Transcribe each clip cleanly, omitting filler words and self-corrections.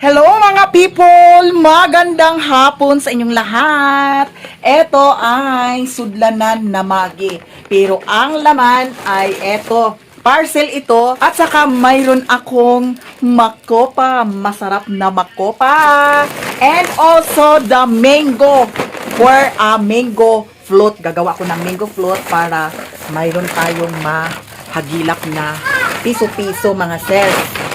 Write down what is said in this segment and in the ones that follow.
Hello mga people! Magandang hapon sa inyong lahat! Ito ay sudlanan na magi. Pero ang laman ay eto. Parcel ito at saka mayroon akong makopa. Masarap na makopa. And also the mango for a mango float. Gagawa ko ng mango float para mayroon tayong mahagilap na piso-piso, mga sis.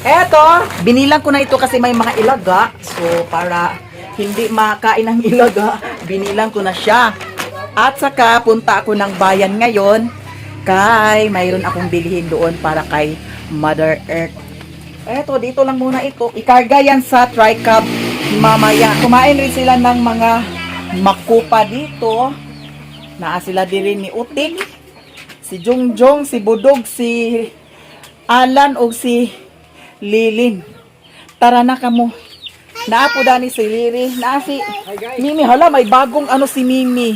Eto, binilang ko na ito kasi may mga ilaga. So, para hindi makain ang ilaga, binilang ko na siya. At saka, punta ako ng bayan ngayon kay mayroon akong bilhin doon para kay Mother Earth. Eto, dito lang muna ito. Ikarga yan sa tricab mamaya. Kumain rin sila ng mga makupa dito. Naa sila din ni Utik, si Jungjong, si Budog, si Alan o si Lilin. Tara na kamo. Naa po dani si Liri. Naa si Mimi. Hala, may bagong ano si Mimi.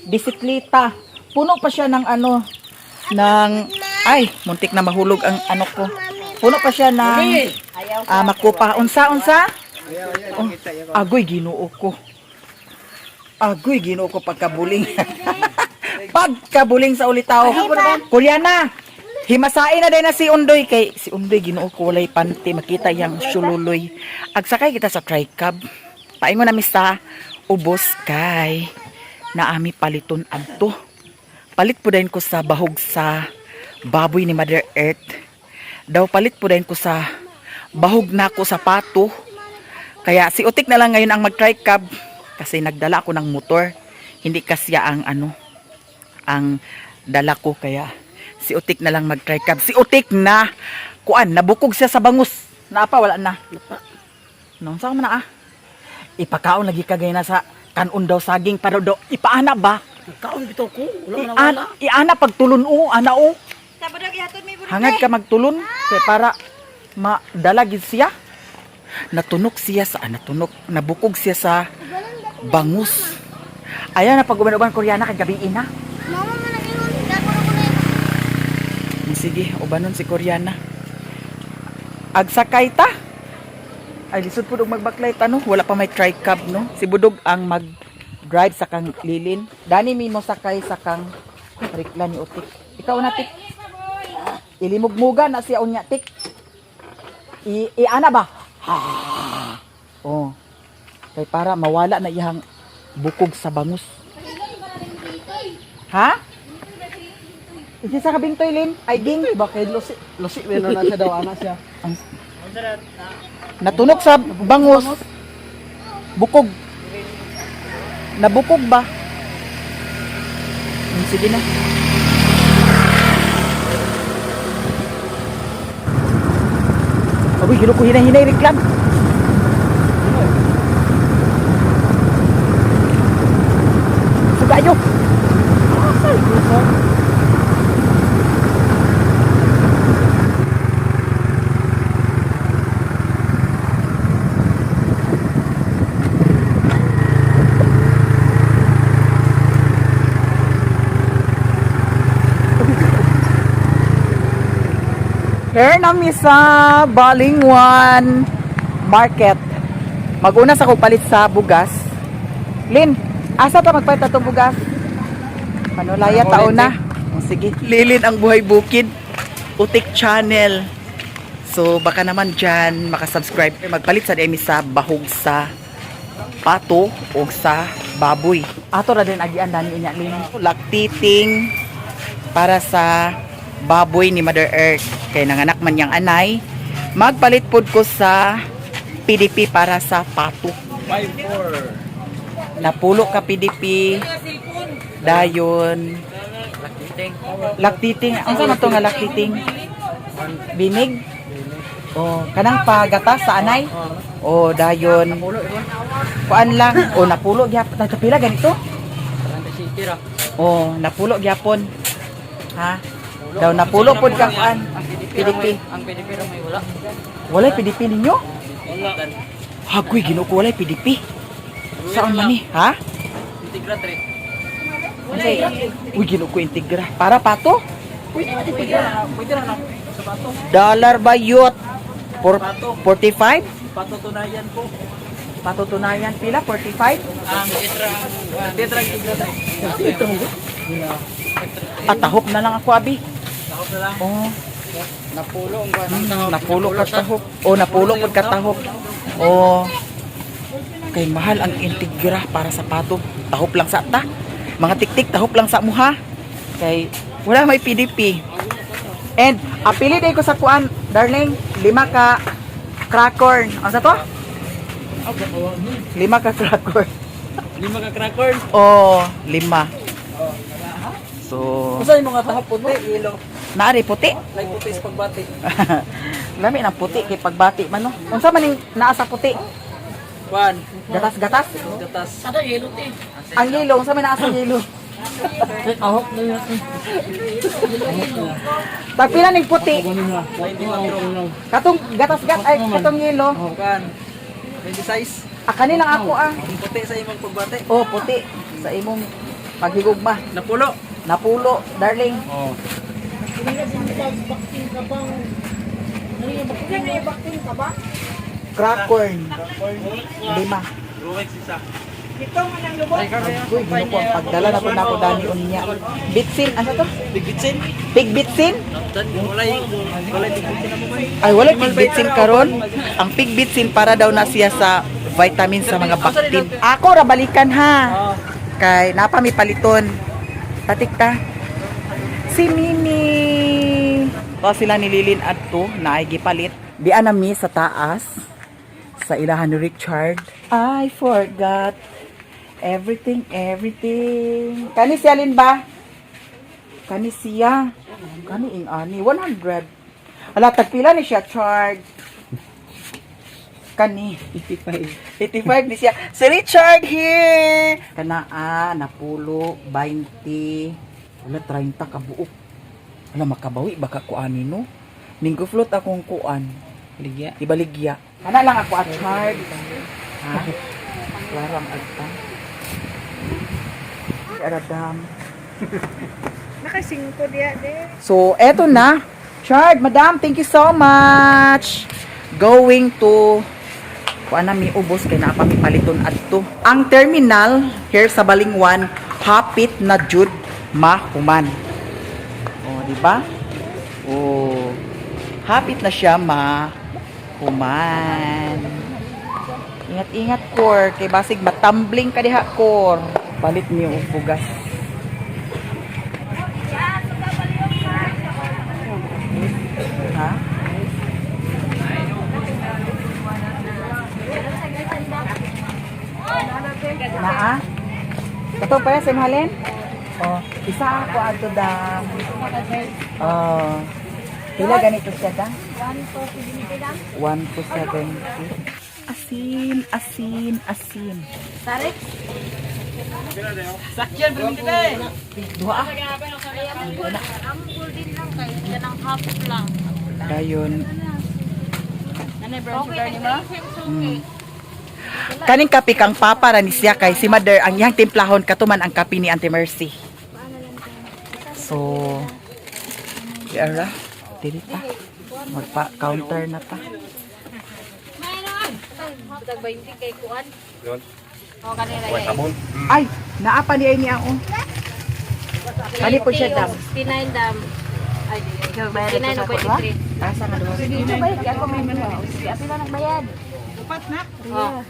Bisikleta. Puno pa siya ng ano, ng, ay, muntik na mahulog ang ano ko. Puno pa siya ng makupa. Unsa, unsa? Oh, agoy, ginoo ko. Agoy, ginoo ko pagkabuling. Pagkabuling sa ulitaw. Kuryana, himasain na din na si Undoy kay si Undoy, ginoo ko, walay panty, makita yang sululoy. Agsakay kita sa tricab. Paingon nami sa ubos kay naami paliton adto. Palit po din ko sa bahog sa baboy ni Mother Earth. Daw palit po din ko sa bahog na ko sa pato. Kaya si Utik na lang ngayon ang mag-tricab kasi nagdala ako ng motor. Hindi kasya ang ano, ang dala ko, kaya si Utik na lang mag-tricab. Si Utik na kuan, nabukog siya sa bangus. Naapa wala na. No, saan man na ah? Ipakaon lagi ka gay na sa kanon daw saging para daw ipaana ba? Kaon bitaw ko, wala man Iana, iana pagtulon o, ana o. Sabado gihatod may burger. Hangad ka magtulon kay para madala gid siya. Natunok siya sa natunok, nabukog siya sa bangus. Ayan na pag uban-uban, Koreana, kay gabi na. Mama man ang ingon, gako ko na. Sige, ubanon si Koreana. Agsakay ta. Ay, lisod po magbaklay ta, no? Wala pa may tricab, no? Si Budog ang mag-drive sa kang lilin. Dani mi mo sakay sa kang rikla ni Utik. Ikaw na, Tik. Ilimugmuga na siya unya, Tik. Iana ba? Ha. Oh. Kay para mawala na iyang bukog sa bangus. Ha? Hindi sa kabing toy, Lin. Ay, ding. Bakit lusi lusi meron na siya daw ana siya. Natunok sa bangus. Bukog. Nabukog ba? Sige na. Agoy, gino ko hinay-hinay reklam. Sugayo. Here nami sa Balingwan Market. Maguna sa palit sa bugas. Lin, asa pa magpalit atong bugas? Panulaya taon na. Oh, sige. Lilin ang buhay bukid. Utik Channel. So baka naman dyan makasubscribe. Magpalit sa demi sa bahog sa pato o sa baboy. Ato ra din agian dani unya, Lin. Laktiting para sa baboy ni Mother Earth. Kay nanganak man niyang anay. Magpalit pod ko sa PDP para sa pato. 54. Napulo ka PDP. Dayon. Laktiting. Ang saan na to nga laktiting? Binig? Oh, kanang pagatas sa anay? Oh, dayon. Kuan lang. Oh, napulo gyapon. Pila ganito? Oh, napulo gyapon. Ha? Daw napulo pod ka kuan. PDP. Ang PDP ra may wala. Walay PDP ninyo? Wala. Hagoy, ginoo ko, walay PDP. Saan man ni? Ha? Integra 3. Unsay? Uy, ginoo ko, integra. Para pato? Pwede ra na. Pwede ra na sa bato. Dollar ba yut? 45? Patutunayan po. Patutunayan pila 45. Ang Tetra, Tetra Integra 3. Patahop na lang ako, abi. Tahop na lang. Oh, Napulo ang kuan. napulo ka tahop. Oh, napulo pud ka tahop. Oh. Kay mahal ang Integra para sa pato. Tahop lang sa ta. Mga tiktik tahop lang sa muha. Kay wala may PDP. And apili day ko sa kuan, darling, lima ka cracorn. Ano sa to? Lima ka cracorn. Lima ka cracker. Oh, lima. So, Usa yung mga tahop puti, ilo. naari puti. Like puti sa pagbati. Lami ng puti kay pagbati man, no. Unsa man ning naa sa puti? Kuan. Gatas-gatas. Gatas. Ang yelo, unsa man naa sa yelo? Tahop na yun. Tagpila ning puti? 24. Katong gatas-gat ay katong yelo. Kuan. 26. Ah, kani lang ako ah. Ang puti sa imong pagbati. Oh, puti sa imong paghigugma. Napulo. Napulo, darling. Oh. Cracorn. Lima. Ruwex isa. Uy, ginoo ko ang pagdala na po nako dani unya. Bitsin, ano to? Bigbitsin. Pig bitsin? Walay walay bigbitsin na mo man. Ay, wala pig bitsin karon. Ang pig bitsin para daw na siya sa vitamin sa mga baktin. Ako ra balikan ha. Kay napa mi paliton. Tatik ta. Si Mimi. To sila nililin adto na ay gipalit. Di na mi sa taas sa ilahan ni Richard. I forgot everything, everything. Kani siya Lin ba? Kani siya. Kani ing ani 100. Ala tagpila ni siya charge. Kani 85. 85 ni siya. Si Richard here. Kana ah, napulo 20. Wala 30 ka buok. Wala makabawi baka kuani no. Minggo float akong kuan. Ligya. Ibaligya. Kana lang ako at charge. Ha? Klaro ang agta. Aradam. Nakasingko diya de. So, eto na. Chard, madam, thank you so much. Going to kuan na mi ubos kay naa pa mi paliton adto. Ang terminal here sa Balingwan, hapit na jud mahuman. Oh, di ba? Oh. Hapit na siya mahuman. Ingat-ingat kor kay basig matumbling ka diha kor. Palit niyo og bugas. Ha? Naa? Kato pa sa mahalin? Oh, isa ako adto dam. Oh. Pila ganito siya da? 1 to 70 dam. 1 to 70. Asin, asin, asin. Tarik. Sakyan permi eh. Duha ah. Ay, ang golden lang kay kanang half lang. Dayon. Nanay brown sugar ni mo? Kaning kape kang papa ra ni siya kay si mother ang iyang timplahon katuman ang kape ni Auntie Mercy. So, yara, dili pa. Magpa counter na ta. Tag 20 kay kuan. Oh, kanila Way sabon. Ay, naa pa ni ay niya oh. Kani po siya dam. 69 dam. Ay, 69 o 23. Asa nga duha? Dito ba ako may mga. Apil na nagbayad. Upat na. Oh,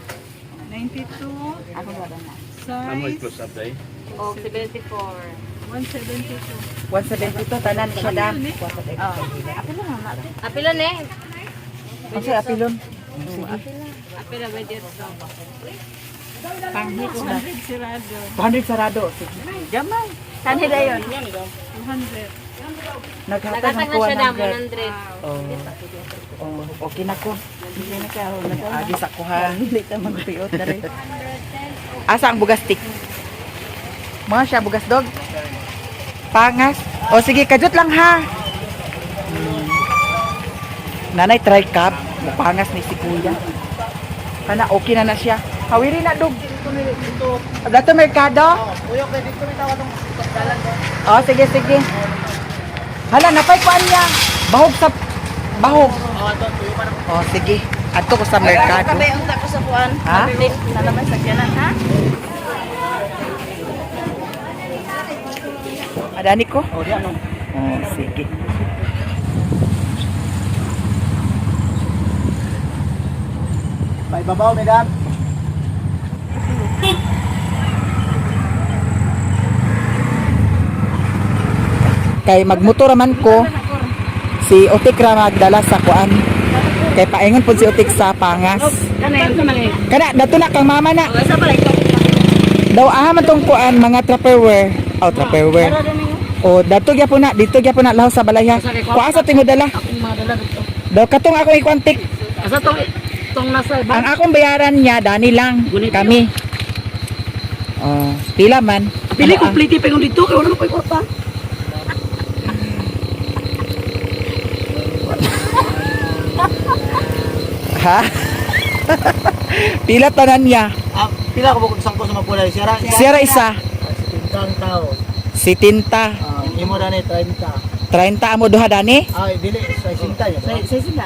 92, Amo size i-close up day. oh 74. 172. 172 tanan siya dam. Apila na eh. Unsa apilon? Sige. Apila ba dito? Pangit 200 sirado. 200 sarado. Sige. Gamay. Tanhi dayon. 200. Naghatag Nagatag ang na siya dam 200. 100. Oh. Oh, okay na ko. Agi sa kuha. Hindi ta magpiot dere. Asa ang bugas tik? Mga siya bugas dog. Pangas. O sige, kajut lang ha. Nanay try cup. Pangas ni si kuya. Kana okay na na siya. Hawiri na dog. Dato merkado? Oh, sige sige. Hala, napay kuan niya. Bahog sa bahog. Oh, sige. Adto ko sa merkado. Kabe unta ko sa kuan. Ha? Na naman sa sakyanan ha? Adani ko? Oh, di ano. Oh, sige. May babaw, madam. Kay magmotor man ko, si Otik ra magdala sa kuan. Kay paingon pud si Otik sa pangas. Kana dato na kang mama na. Daw aha man tong kuan mga Tupperware. Oh, Tupperware. O dato gyapon na, dito gyapon na laho sa balay ha. Kuha sa timo dala. Daw katong ako ikuantik. Asa tong tong nasa Ang akong bayaran niya dani lang kami. Oh, pila man. Pili Ano ang- complete pa yung dito kay wala pa kwarta. Ha? Pila tanan niya. Ah, pila ko bukod sangko sa mapulay sira. Sira isa. Sintang tao. Si Tinta. Ah, imo dani 30. 30 amo duha dani. Ay, dili 60 ya.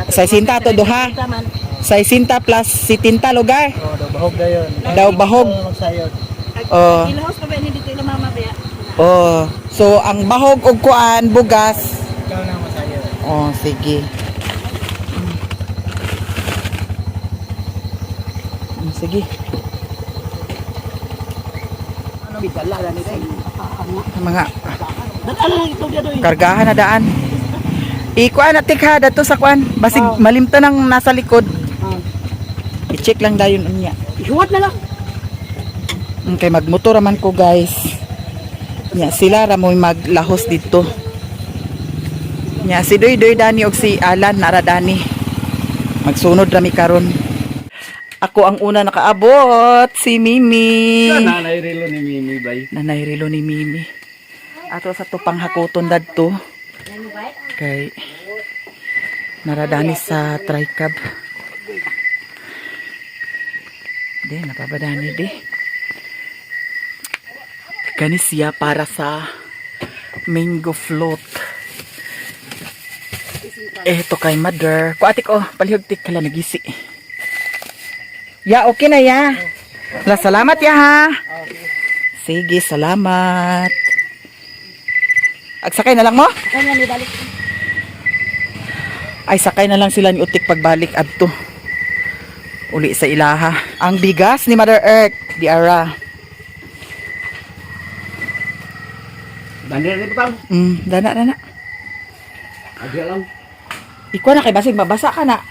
60 ato duha. 60 plus si Tinta lugar. Oh, daw bahog dayon. Daw bahog. Magsayod. Oh. Ilahos pa ba ni dito ila mama ba? Oh. So ang bahog og kuan bugas. Ikaw na masayod. Oh, sige. Sige. Ano bidala dani day? Ang mga Dala lang ito diya doy. kargahan na daan. Ikuan na tikha dato sa kuan. Basig malimta nang nasa likod. I-check lang dayon unya. Ihuwat na lang. Okay, magmotor man ko guys. Nya sila ra mo'y maglahos dito. Nya si Doy Doy Dani og si Alan nara Dani. Magsunod ra mi karon. Ako ang una nakaabot, si Mimi. Nanay relo ni Mimi bay. Nanay relo ni Mimi. Ato sa tupang hakuton dadto. Kay naradani sa tricab. Di, napabadani di. Kani siya para sa mango float. Eto kay mother. Kuatik oh, palihog tik kala nagisi. Ya, okay na ya. La, salamat ya ha. Sige, salamat. Agsakay na lang mo? Ay, sakay na lang sila ni Utik pagbalik adto. Uli sa ilaha. Ang bigas ni Mother Earth, di ara. Dani ni butang. Dana, dana. Adi lang. Ikaw na kay basig mabasa ka na.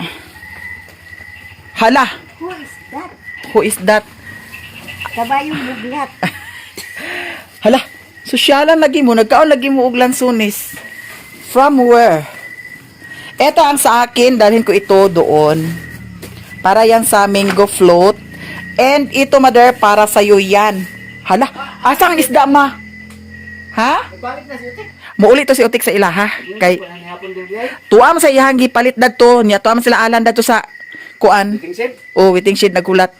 Hala, Who is that? who is that? Kabayong buglat. Hala, sosyalan lagi mo, nagkaon lagi mo og lansunis. From where? Ito ang sa akin, dalhin ko ito doon. Para yan sa mango float. And ito, mother, para sa'yo yan. Hala, asa ang isda, ma? Ha? Muuli to si Utik sa ilaha. Kay, tuwa mo sa iyahang gipalit dadto. Niya, tuwa mo sila alan dadto sa kuan. Oh, waiting shed nagulat.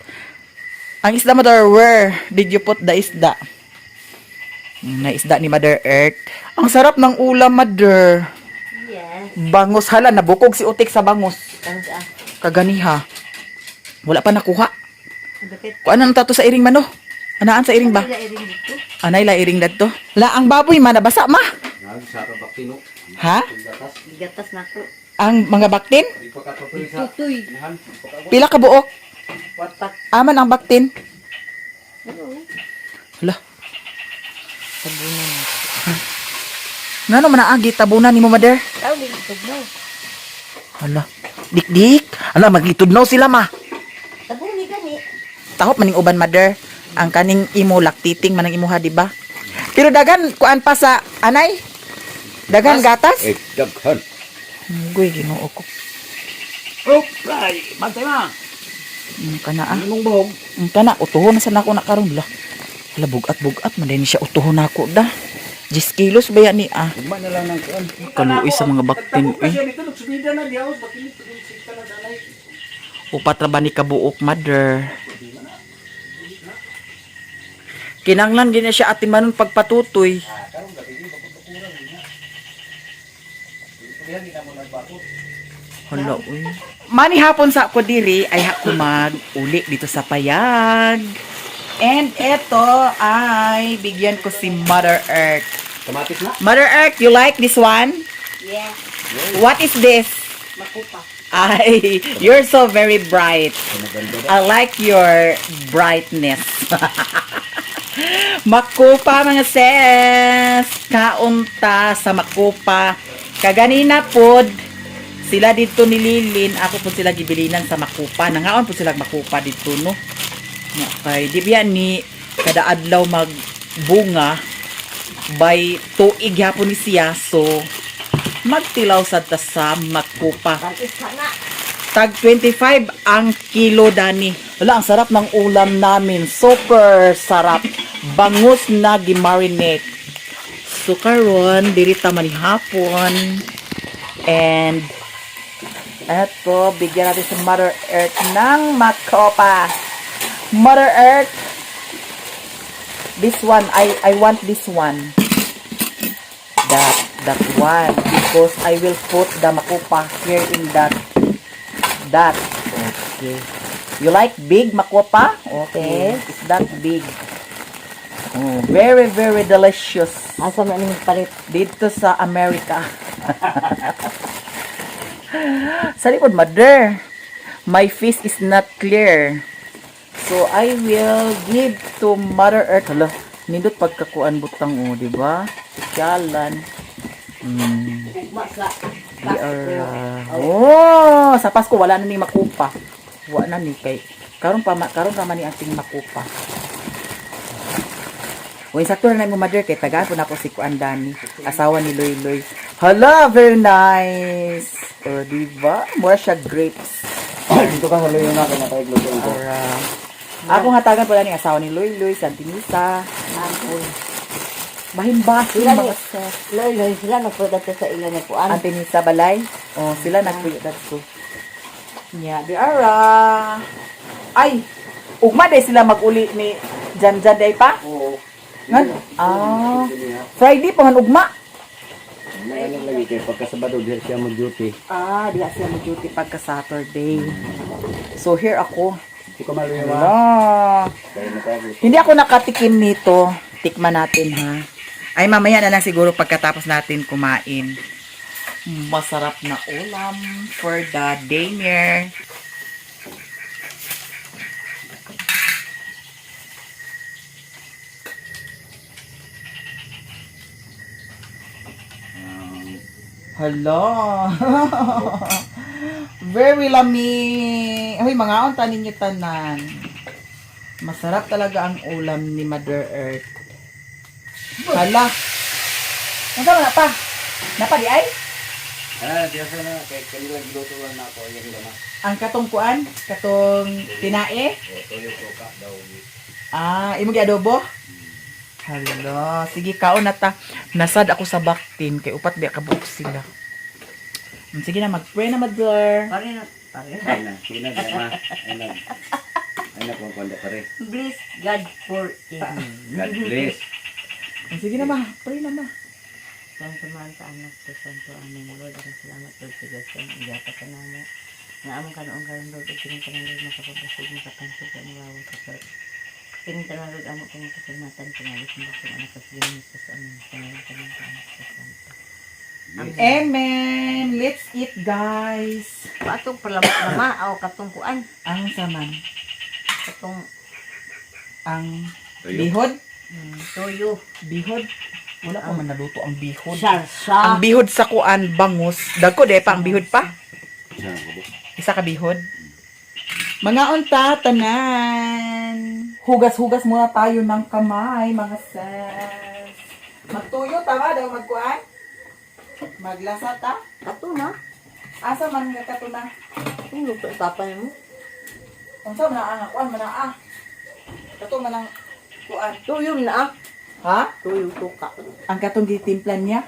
Ang isda, mother, where did you put the isda? Na isda ni Mother Earth. Ang sarap ng ulam, Mother. Yes. Bangus hala, nabukog si Utik sa bangus. Bangus ah. Kaganiha. Wala pa nakuha. Bakit? Kuan ang tato sa iring mano? Anaan sa iring ba? Wala iring dito. Anay la iring dadto. La ang baboy man nabasa ma. Ha? Gigatas na ko. Ang mga baktin? Tutoy. Pila ka buok? Watak. Aman ang baktin? Hala. Ngano man naagi tabunan nimo mother? Tao di tugnaw. Hala. Dikdik. Hala maglitudnaw sila ma. Tabuni gani. Tahop maning uban mother. Ang kaning imo laktiting man ang imuha di ba? Pero dagan kuan pa sa anay. Dagan gatas? Eh, daghan. Guy Ginoo ko. Oh, ay, bantay ma. Kana ah. Imong bahog. Kana utuhon na sa nako na karon lah. Hala bugat-bugat man din siya utuhon nako da. 10 kilos ba yan ni ah? Ugma na lang ng kuan. Kaluoy sa mga baktin eh. Dito nagsumida na diha bakit na danay. Upat ra ba ni kabuok mother? Kinanglan din na siya ati manon pagpatutoy. Hala, uy. Manihapon sa ako diri ay ako mag-uli dito sa payag. And eto ay bigyan ko si Mother Earth. Kamatis na. Mother Earth, you like this one? Yeah. What is this? Makupa. Ay, you're so very bright. Maganda I like your brightness. Makupa mga sis. Kaunta sa Makupa. Kaganina pod sila dito nililin, ako po sila gibilinan sa Makupa. Nangaon po sila Makupa dito no. Nga kay di biya ni kada adlaw magbunga by tuig hapon ni siya, so magtilaw sad ta sa Makupa. Pag-isa na. Tag 25 ang kilo, Dani. Wala, ang sarap ng ulam namin. Super sarap. Bangus na gimarinate. So karon diri ta manihapon. And eto, bigyan natin si Mother Earth ng makopa. Mother Earth, this one, I want this one. That one. Because I will put the makopa here in that. Okay. You like big makopa? Okay. It's that big. Oh, very, very delicious. Asa man ang palit? Dito sa America. Sa likod, mother. My face is not clear. So, I will give to Mother Earth. Hala, nindot pagkakuan butang o, di ba? Sosyalan. Ugma sa. Di ara. Oh, sa Pasko wala na ni makupa. Wala na ni kay karon pa karon pa man ni ating makupa. Uy, sakto na mo mother kay tagaan po na ako si Kuan Dani, asawa ni Loy Loy. Hala, very nice. O, di ba? Mura siya grapes. Dito ka sa luyo na kinakaigluto ko. Ara. Ako hatagan pala ni asawa ni Loy Loy, Santinisa. Ampun. Bahin-bahin Sila mga ni sis. Loy Loy sila nagpuyo dito sa ila na kuan. Antinisa balay. Oh, sila nagpuyo dadto. Nya, di ara. Ay, ugma day sila maguli ni Janjan day pa? Oo. Ngan? Ah, Friday pa man ugma. Ano lagi kay pagka Sabado diha siya mag-duty. Ah, diha siya mag-duty pagka Saturday. So here ako. Di ko maluyo ma. Hala. Kaya nakagluto. Hindi ako nakatikim nito. Tikman natin ha. Ay, mamaya na lang siguro pagkatapos natin kumain. Masarap na ulam for the dinner. Hello. Very lami. Hoy, mga unta ninyo tanan. Masarap talaga ang ulam ni Mother Earth. Hala. Unsa man na pa? Napa di ay? Ah, diha sa na kay kanila giluto lang na ako ang lama. Ang katong kuan, katong tinae. O toyo ka daw. Ah, imo gi adobo? Hala, sige kaon na ta. Nasad ako sa baktin kay upat biya ka buok sila. Sige na, mag-pray na, Mother. Pare na. Pare na. Ay na, sige na diha ma. Ay na. Ay na kung kwanda pare. Bless God for it. God bless. Sige na, ma. Pray na, ma. Santo man sa anak sa Santo. Amen. Lord, akong salamat Lord sa Diyos sa iyong sa namo. Nga among kanoong karon Lord, ug kining tanan Lord makapabasig makapansog sa imong sa church. Kining tanan Lord amo kini kasalamatan pinagi sa mga anak sa Ginoo Jesus. Amen. Sa ngalan sa Ama, sa Anak sa Santo. Amen. Let's eat, guys. Patong palamok na ma, aw katong kuan, Ang saman. katong Ang Tuyo. bihod. toyo. Bihod. Wala pa man naluto ang bihod. Sarsa. Ang bihod sa kuan bangus. Dagko de pa ang bihod pa. Isa na ko. Isa ka bihod. Mga unta tanan. Hugas-hugas muna tayo ng kamay, mga sis. Magtuyo tama daw magkuan. Maglasa ta. Kato na. Asa man nga kato na. Ang luto papa mo. Unsa man ang kuan man ah. Kato man ang kuan. Tuyo na ah. Ha? Tuyo tuka. Ang katong gitimplan niya.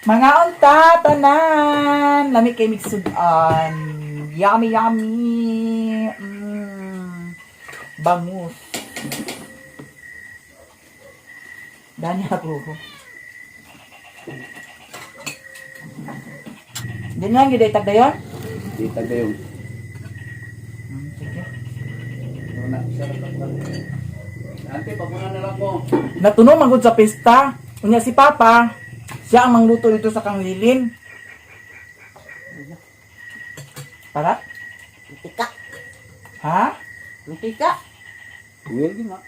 Mga unta, tanan! Lami kay migsudan. Yummy, yummy! Bangus. Dani ako. Din lang, yun ay tagdayon? Dita ba yun? Sige. Ano na, sarap lang. Ante, pagmuna na lang mo. Natuno manggod sa pista. Unya si Papa, siya ang mangluto dito sa Kanglilin. Para? Mantika. Ha? Mantika. Well, di nga.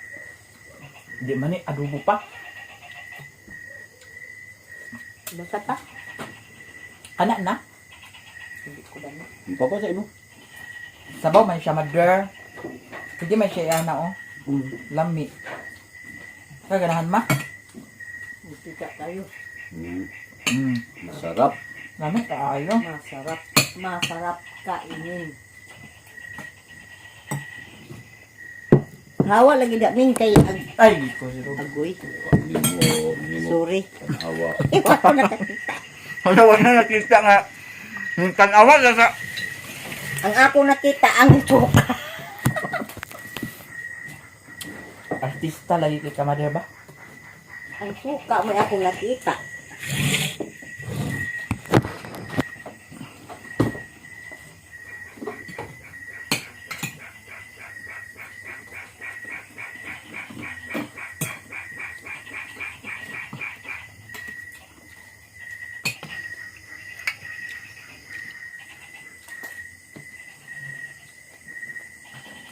Di man ni adobo pa. Basta pa. Ana na. Hindi ko ba na. Ang papa sa imo. Sabaw man siya mother. Hindi man siya ana oh. Lami. Kaganahan ma? Mantika tayo. Masarap. Lami kaayo. Masarap. Masarap kainin. Hawa lagi da min kay ag Ay, ko zero. agoy. Hindi mo, hindi mo. Sorry. Awa. Iwa ko nakakita. Wala wala nakita nga. Tanawa na sa Ang ako nakita ang suka. artista lagi kay ka mother ba? Ang suka may ako nakita.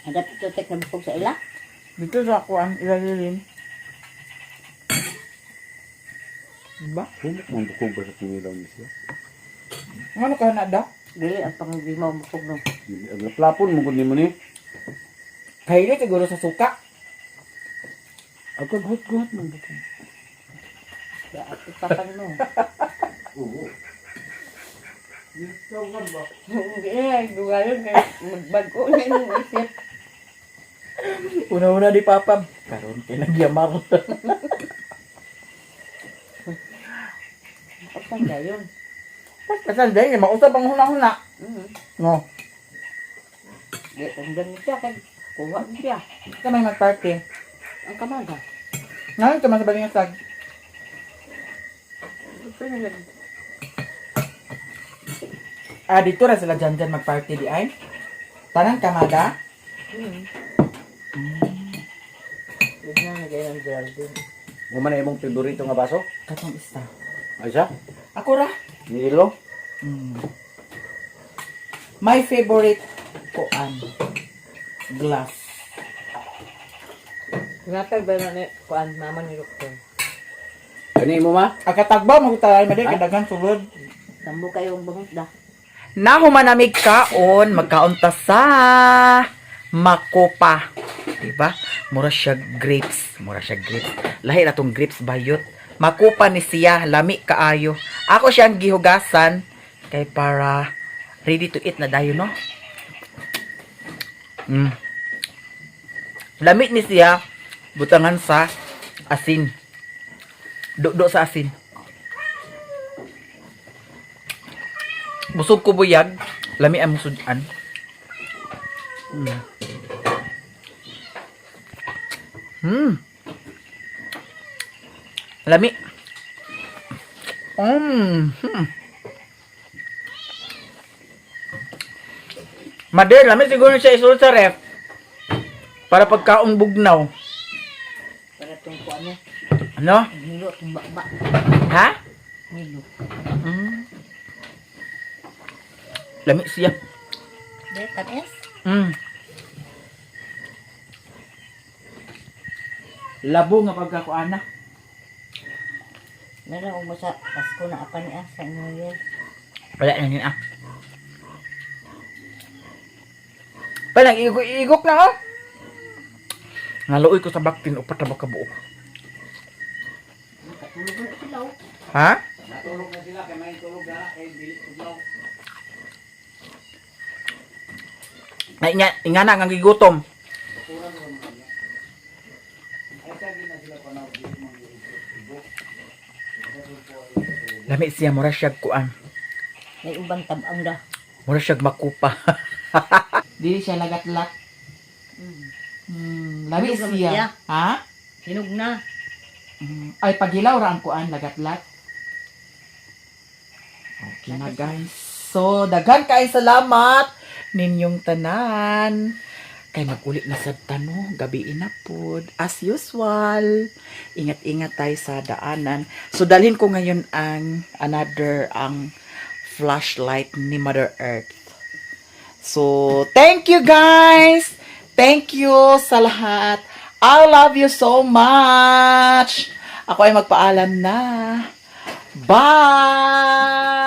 Hadap ito tek nabukog sa ila. Dito sa kuan ilalilin. Diba? Humok mong bukog ba sa pingilaw niya siya? Ano ka na da? Dili ang pangibimaw bukog no. Ang laplapon mo kundi mo ni. Kahili siguro sa suka. Ang kaguhat-guhat mong bukog. Dapat papan mo. Oo. Hindi eh, dugayon kay magbago na yung isip. Una-una di papa. Karon kay nagyamar. Kapag gayon. Pasal dahil mausap ang huna-huna. No. Di, tanggal siya kay kuha siya. Ka may magparty. Ang kamaga. Ngayon ka man sa balingasag. Ah, dito ra sila dyan dyan magparty di ay. Tanan kamada. Bigla na kayo ng Geraldine. Mo man na imong favorito nga baso? Katong isa. Ay siya? Ako ra. Nilo? My favorite kuan. Glass. Tinatag ba na ni kuan mama ni Doktor? Kani mo ma? Akatagbaw magtalay maday kadagan sulod. Sambo kayong bangot da. Nahumanamig kaon, magkaon ta sa makopa. Diba? Mura siya grapes. Mura siya grapes. Lahi na tong grapes bayot. Makopa ni siya, lami kaayo. Ako siyang gihugasan kay para ready to eat na dayon no. Lami ni siya butangan sa asin. Dudo sa asin. Busog ko buyag, lami ang musudan. Lami. Mader, lami siguro siya isulod sa ref. Para pagkaon bugnaw. Para tong kuan mo. Ano? Hilo tong bakba. Ha? Hilo. Lami siya. De tamis. Labo nga pagkakuana. Meron og sa Pasko na apan niya sa New Year. Wala na yun ah. Pa, nag-igok-igok na oh. Naluoy ko sa baktin, upat na ba kabuok? Katulog na sila oh. Ha? Natulog na sila kay may tulog na kay dili tugnaw. Ay, nga, nga na, nga gigutom. Lami siya, mura siya kuan. May ubang tabang da. Mura siya makupa. Dili siya lagat-lak. Lami Hinog naman siya. siya. Ha? Hinog na. Ay, paghilaw ra ang kuan, lagat-lat. Okay na guys. So, So, daghan kay salamat ninyong tanan. Kay mag-uli na sad ta, no, gabi na pod. As usual, ingat-ingat tayo sa daanan. So, dalhin ko ngayon ang another, ang flashlight ni Mother Earth. So, thank you, guys! Thank you sa lahat. I love you so much! Ako ay magpaalam na. Bye!